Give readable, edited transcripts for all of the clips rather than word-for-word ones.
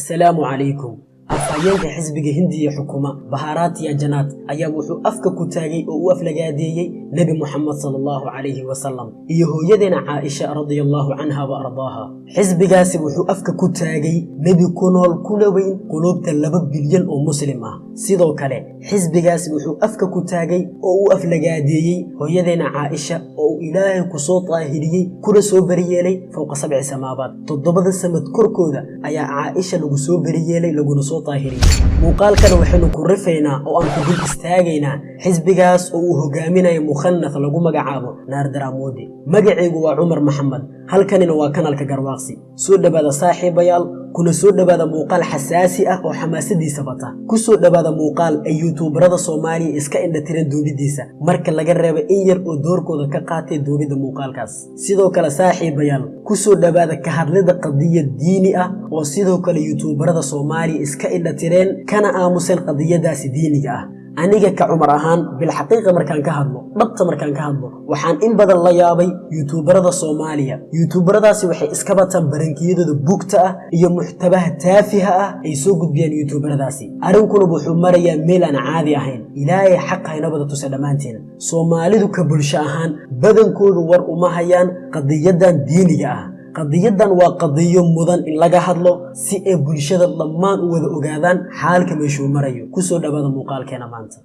Assalaamu calaykum. Afhayeenka xisbiga Hindiya xukuma, Bharatiya Janata, ayaa wuxuu afka ku taagay oo u aflagaadeeyey Nebi Moxamed sala Allahu calayhi wasalam iyo hooyadeena Caaisha, radia Allahu canha wa ardaaha. Xisbigaasi wuxuu afka ku taagay nebi ku nool kuna weyn quluubta 2 bilyan oo Muslim ah. Sidoo kale xisbigaasi wuxuu afka ku taagay oo u aflagaadeeyey hooyadeena Caaisha, oo uu Ilaahay ku soo daahiriyey kuna soo beriyeelay fowqa sabci samaabaad. Toddobada samad korkooda ayaa Caaisha lagu soo beriyeelay, laguna soo daahiriyey. Muuqaalkana waxaynu ku rifaynaa oo aan ku dul istaagaynaa xisbigaas oo uu hogaaminayo mukhanath lagu magacaabo Narendra Modi. Magacaygu waa Cumar Maxamed, halkanina waa kanalka Garwaaqsi. Soo dhowaada, saaxiibayaal, kuna soo dhowaada muuqaal xasaasi ah oo xamaasadiisa bata. Ku soo dhowaada muuqaal ay YouTuberada Soomaaliya iska indha tiran duubidiisa, marka laga reebo in yar oo doorkooda ka qaatay duubidda muuqaalkaas. Sidoo kale, saaxiibayaal, ku soo dhowaada ka hadlida qadiyad diini ah oo sidoo kale YouTuberada Soomaaliya iska indha tireen kana aamuseen qadiyadaasi diiniga ah. Aniga ka Cumar ahaan, bilxaqiiqa markaan ka hadlo, dhabta markaan ka hadlo, waxaan in badan la yaabay YouTuberada Soomaaliya. YouTuberadaasi waxay iska bataan barankiyadooda bugta ah iyo muxtabaha taafiha ah ay soo gudbiyaan YouTuberadaasi. Arrinkuna wuxuu marayaa meel aan caadi ahayn. Ilaahay xaq haynabada tuse dhammaanteen. Soomaalidu ka bulsho ahaan badankoodu war uma hayaan qadiyadan diiniga ah. Qadiyadan waa qadiyo mudan in laga hadlo si ay bulshada dhammaan u wada ogaadaan xaalka meeshuu marayo. Kusoo dhawaada muuqaalkeena maanta.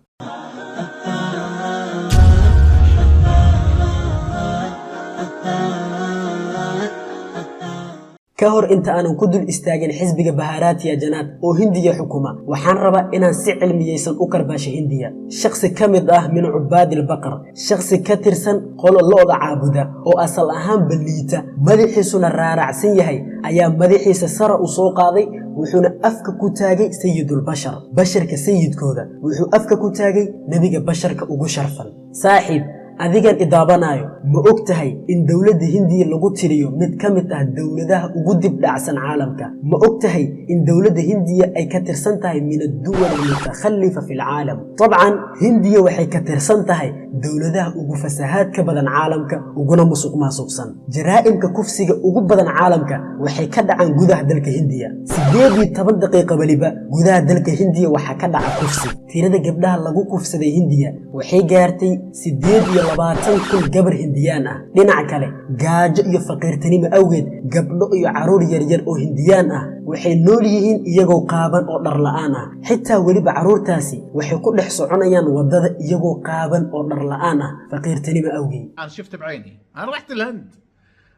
Ka hor inta aanan ku dul istaagin xisbiga Bharatiya Janata oo Hindiya xukuma, waxaan rabaa inaan si cilmiyeysan u karbaasho Hindiya. Shakhsi ka mid ah min cubaadil baqar, shakhsi ka tirsan qolo lo'da caabuda oo asal ahaanba liita, madaxiisuna raaracsan yahay, ayaa madaxiisa sara u soo qaaday, wuxuuna afka ku taagay sayidulbashar, basharka sayidkooda. Wuxuu afka ku taagay nebiga basharka ugu sharfan. Saaxiib, adigan idaabanaayo, ma og tahay in dowladda Hindiya lagu tiriyo mid ka mid ah dowladaha ugu dibdhacsan caalamka? Ma og tahay in dowladda Hindiya ay ka tirsan tahay min adduwal almutakhalifa fi alcaalam? Dabcan, Hindiya waxay ka tirsan tahay dowladaha ugu fasahaadka badan caalamka, uguna musuq maasuqsan. Jaraa'imka kufsiga ugu badan caalamka waxay ka dhacaan gudaha dalka Hindiya. 18 daqiiqa weliba gudaha dalka Hindiya waxaa ka dhaca kufsi. Tirada gabdhaha lagu kufsaday Hindiya waxay gaartay 28,000 gabar Hindiyaan ah. Dhinaca kale, gaajo iyo faqiirtinimo awgeed, gabdho iyo carruur yaryar oo Hindiyaan ah waxay nool yihiin iyagoo qaaban oo dhar la'aan ah. Xitaa weliba carruurtaasi waxay ku dhex soconayaan waddada iyagoo qaaban oo dhar la'aan ah, faqiirtinimo awgeed. انا شفت بعيني، انا رحت الهند،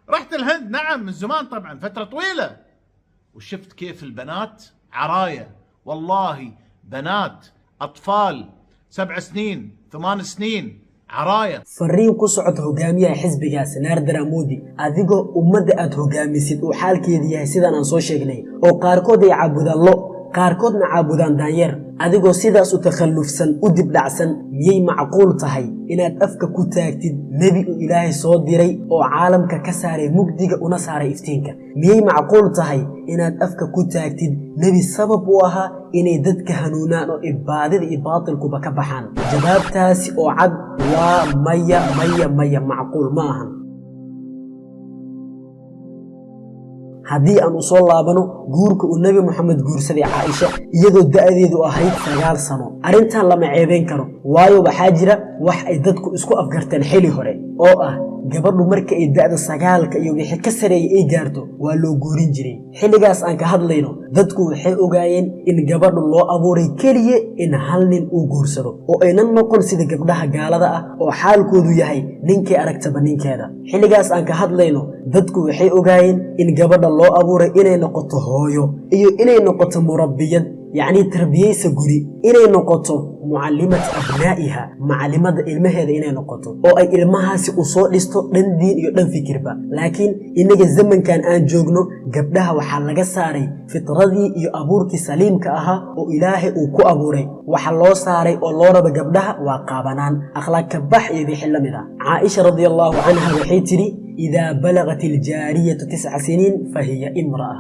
رحت الهند، نعم، من زمان طبعا، فتره طويله، وشفت كيف البنات عرايه، والله بنات اطفال 7 سنين، 8 سنين، عرايه. Fariin ku socota hogaamiyaha xisbigaas Narendra Modi: adigoo ummadda aad hogaamisid uu xaalkeedu yahay sidaan aan soo sheegnay, oo qaarkood ay caabudaan lo, qaarkoodna caabudaan daanyeer, adigoo sidaas u takhallufsan, u dibdhacsan, miyay macquul tahay inaad afka ku taagtid nebi uu Ilaahay soo diray oo caalamka ka saaray mugdiga una saaray iftiinka? Miyay macquul tahay inaad afka ku taagtid nebi sabab u ahaa inay dadka hanuunaan oo baadida iyo baatilkuba ka baxaan? Jawaabtaasi oo cad waa maya, maya, maya, macquul ma ahan. Haddii aan u soo laabano guurka uu Nebi Moxamed guursaday Caaisha iyadoo da'deedu ahayd 9 sano, arrintan lama ceebeyn karo, waayo waxaa jira wax ay dadku isku afgarteen xili hore oo ah gabadhu marka ay da'da 9-ka iyo wixii ka sareeyay ay gaarto waa loo guurin jiray. Xilligaas aan ka hadlayno, dadku waxay ogaayeen in gabadhu loo abuuray keliya in hal nin uu guursado, oo aynan noqon sida gabdhaha gaalada ah oo xaalkoodu yahay ninkay aragtaba ninkeeda. Xilligaas aan ka hadlayno, dadku waxay ogaayeen in gabadha loo abuuray inay noqoto hooyo iyo inay noqoto murabbiyad, yacni tarbiyeysa guri, inay noqoto mucallimat abnaa'iha, macalimada ilmaheeda inay noqoto, oo ay ilmahaasi u soo dhisto dhan diin iyo dhan fikirba. Laakiin innaga zamankan aan joogno, gabdhaha waxaa laga saaray fitradii iyo abuurkii saliimka ahaa oo Ilaahay uu ku abuuray. Waxa loo saaray oo loo raba gabdhaha waa qaabanaan, akhlaaq kabax iyo wixii la mid ah. Caaisha radia Allahu canha waxay tidhi: "Idaa balagat aljaariyatu 9 siniin fahiya imra'a."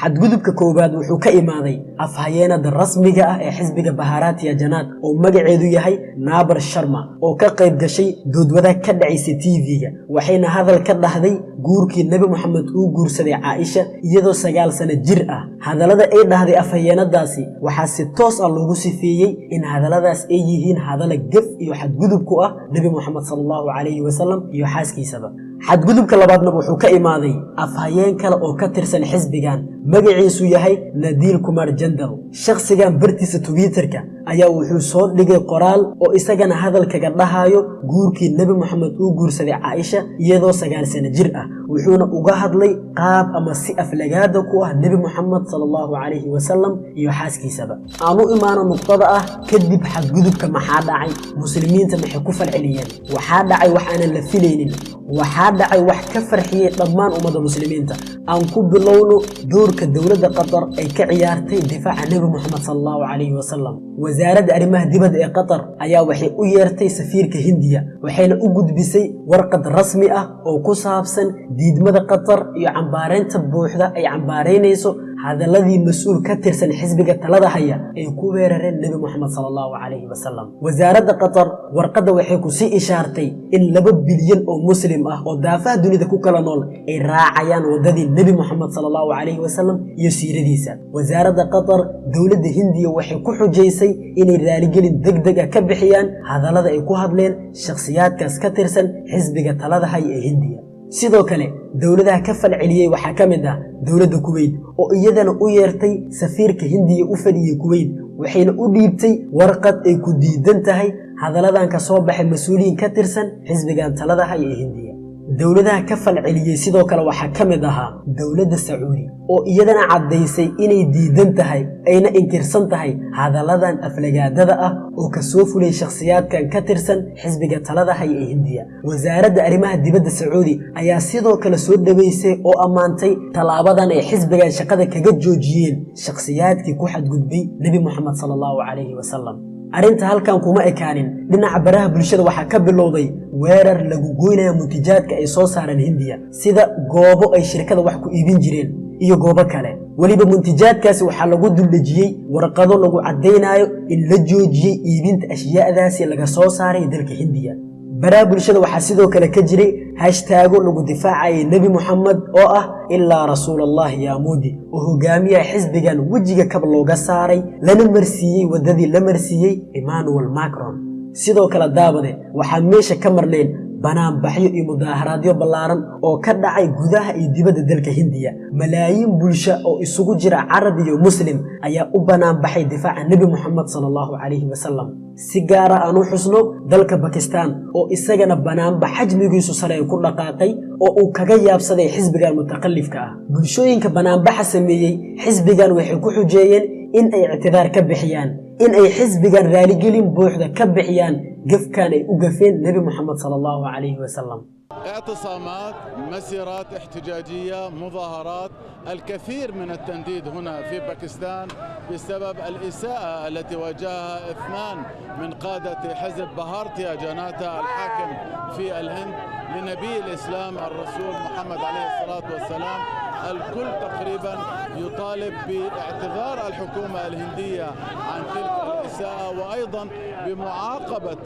Xadgudubka koowaad wuxuu ka imaaday afhayeenada rasmiga ah ee xisbiga Bharatiya Janata oo magaceedu yahay Nupur Sharma, oo ka qayb gashay doodwadaag ka dhacaysa TV-ga, waxayna hadal ka dhahday guurkii Nebi Moxamed uu guursaday Caaisha iyadoo 9 sano jir ah. Hadallada ay dhahday afhayeenadaasi waxaa si toos ah loogu sifeeyey in hadalladaas ay yihiin hadalla gef iyo xadgudub ku ah Nebi Moxamed sala Allahu calayhi wasalam iyo xaaskiisaba. Xadgudubka labaadna wuxuu ka imaaday afhayeen kale oo ka tirsan xisbigan, magaciisu yahay Nadiil Kumar Jandal. Shakhsigan bartiisa Twitterka ayaa wuxuu soo dhigay qoraal oo isagana hadal kaga dhahayo guurkii Nebi Moxamed uu guursaday Caaisha iyadoo 9 sano jir ah, wuxuuna uga hadlay qaab ama si aflagaada ku ah Nebi Moxamed sala Allahu calayhi wasalam iyo xaaskiisaba. Aan u imaano nuqdada ah: kadib xadgudubka maxaa dhacay? Muslimiinta maxay ku falceliyeen? Waxaa dhacay wax aanan la filaynin. Waxaa dhacay wax ka farxiyey dhammaan ummadda muslimiinta. Aan ku bilowno doorka dowladda Qatar ay ka ciyaartay difaaca Nebi Moxamed sala Allahu calayhi wasalam. Wasaaradda arrimaha dibadda ee Qatar ayaa waxay u yeertay safiirka Hindiya, waxayna u gudbisay warqad rasmi ah oo ku saabsan diidmada Qatar iyo cambaareynta buuxda ay cambaaraynayso hadaladii mas-uul ka tirsan xisbiga talada haya ay ku weerareen Nebi Moxamed sala Allahu calayhi wasalam. Wasaaradda Qatar warqadda waxay kusii ishaartay in 2 bilyan oo muslim ah oo daafaha dunida ku kala nool ay raacayaan waddadii Nebi Moxamed sala Allahu calayhi wasalam iyo siiradiisa. Wasaaradda Qatar dowladda Hindiya waxay ku xujaysay inay raaligelin deg deg ah ka bixiyaan hadallada ay ku hadleen shakhsiyaadkaas ka tirsan xisbiga talada haya ee Hindiya. Sidoo kale, dowladaha ka falceliyey waxaa ka mid ah dowladda Kuweyt, oo iyadana u yeertay safiirka Hindiya u fadhiyey Kuweyt, waxayna u dhiibtay warqad ay ku diidan tahay hadalladan ka soo baxay mas-uuliyiin ka tirsan xisbigan talada haya ee Hindiya. Dowladaha ka falceliyey sidoo kale waxaa ka mid ahaa dowladda Sacuudi, oo iyadana caddaysay inay diidan tahay ayna inkirsan tahay hadalladan aflagaadada ah oo kasoo fulay shakhsiyaadkan ka tirsan xisbiga talada haya ee Hindiya. Wasaaradda arrimaha dibadda Sacuudi ayaa sidoo kale soo dhaweysay oo ammaantay tallaabadan ay xisbigan shaqada kaga joojiyeen shakhsiyaadkii ku xadgudbay Nebi Moxamed sala Allahu calayhi wasalam. Arrinta halkan kuma ekaanin. Dhinaca baraha bulshada waxaa ka bilowday weerar lagu goynaya muntijaadka ay soo saareen Hindiya, sida goobo ay shirkada wax ku iibin jireen iyo goobo kale. Weliba muntijaadkaasi waxaa lagu duldhejiyey warqado lagu caddaynayo in la joojiyey iibinta ashyaadaasi laga soo saaray dalka Hindiya. Baraha bulshada waxaa sidoo kale ka jiray hashtag-o lagu difaacayay Nebi Moxamed oo ah "Ilaa rasuulallahi yaa Moodi", oo hogaamiyaha xisbigan wejiga kab looga saaray, lana marsiiyey waddadii la marsiiyey Emmanuel Macron. Sidoo kale, daabade, waxaa meesha ka marnayn banaanbaxyo iyo mudaaharaadyo ballaaran oo ka dhacay gudaha iyo dibadda dalka Hindiya. Malaayiin bulsho oo isugu jira Carab iyo Muslim ayaa u banaanbaxay difaaca Nebi Moxamed sala Allahu calayhi wasalam. Si gaara aan u xusno dalka Bakistan, oo isagana banaanbax xajmigiisu sare ku dhaqaaqay oo uu kaga yaabsaday xisbigan mutaqalifka ah. Bulshooyinka banaanbaxa sameeyey xisbigan waxay ku xujeeyeen in ay ictidaar ka bixiyaan, in ay xisbigan raaligelin buuxda ka bixiyaan gefkan ay u gafeen Nebi Moxamed sala Allahu calayhi wasalam. اعتصامات، مسيرات احتجاجية، مظاهرات، الكثير من التنديد هنا في باكستان بسبب الإساءة التي واجهها اثنان من قادة حزب بهارتيا جاناتا الحاكم في الهند لنبي الإسلام الرسول محمد عليه الصلاة والسلام. الكل تقريبا يطالب باعتذار الحكومة الهندية عن تلك الإساءة وأيضا بمعاقبة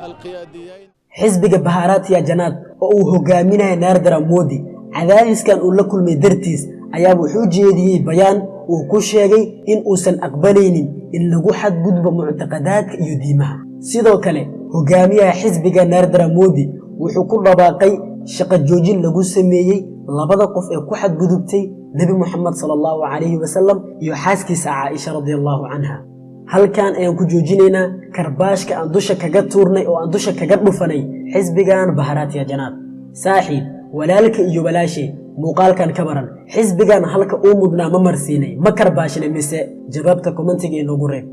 القياديين. Xisbiga Bharatiya Janata oo uu hogaaminaya Narendra Modi, cadaadiskan uu la kulmay dartiis ayaa wuxuu jeediyey bayaan uu ku sheegay in uusan aqbalaynin in lagu xadgudbo muctaqadaadka iyo diimaha. Sidoo kale, hogaamiyaha xisbiga Narendra Modi wuxuu ku dhawaaqay shaqo joojin lagu sameeyey labada qof ee ku xadgudubtay Nebi Moxamed sala Allahu calayhi wasalam iyo xaaskiisa Caaisha radia Allahu canha. Halkan ayaan ku joojinaynaa karbaashka aan dusha kaga tuurnay oo aan dusha kaga dhufanay xisbigan Bharatiya Janata. Saaxiib, walaalka iyo walaashay, muuqaalkan ka baran xisbigan halka uu mudnaa ma marsiinay, ma karbaashnay mise? Jawaabta comment-iga inoogu reeb.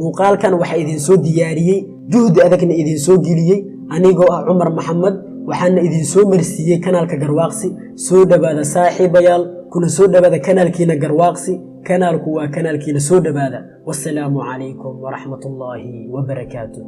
Muuqaalkan waxaa idinsoo diyaariyey, juhdi adagna idinsoo geliyey anigoo ah Cumar Maxamed, waxaana idinsoo marsiiyey kanaalka Garwaaqsi. Soo dhowaada saaxiibayaal, kuna soo dhowaada kanaalkiina Garwaaqsi. Kanaalku waa kanaalkiina. Soo dhowaada. Wasalaamu calaykum waraxmat ullaahi wabarakaatu.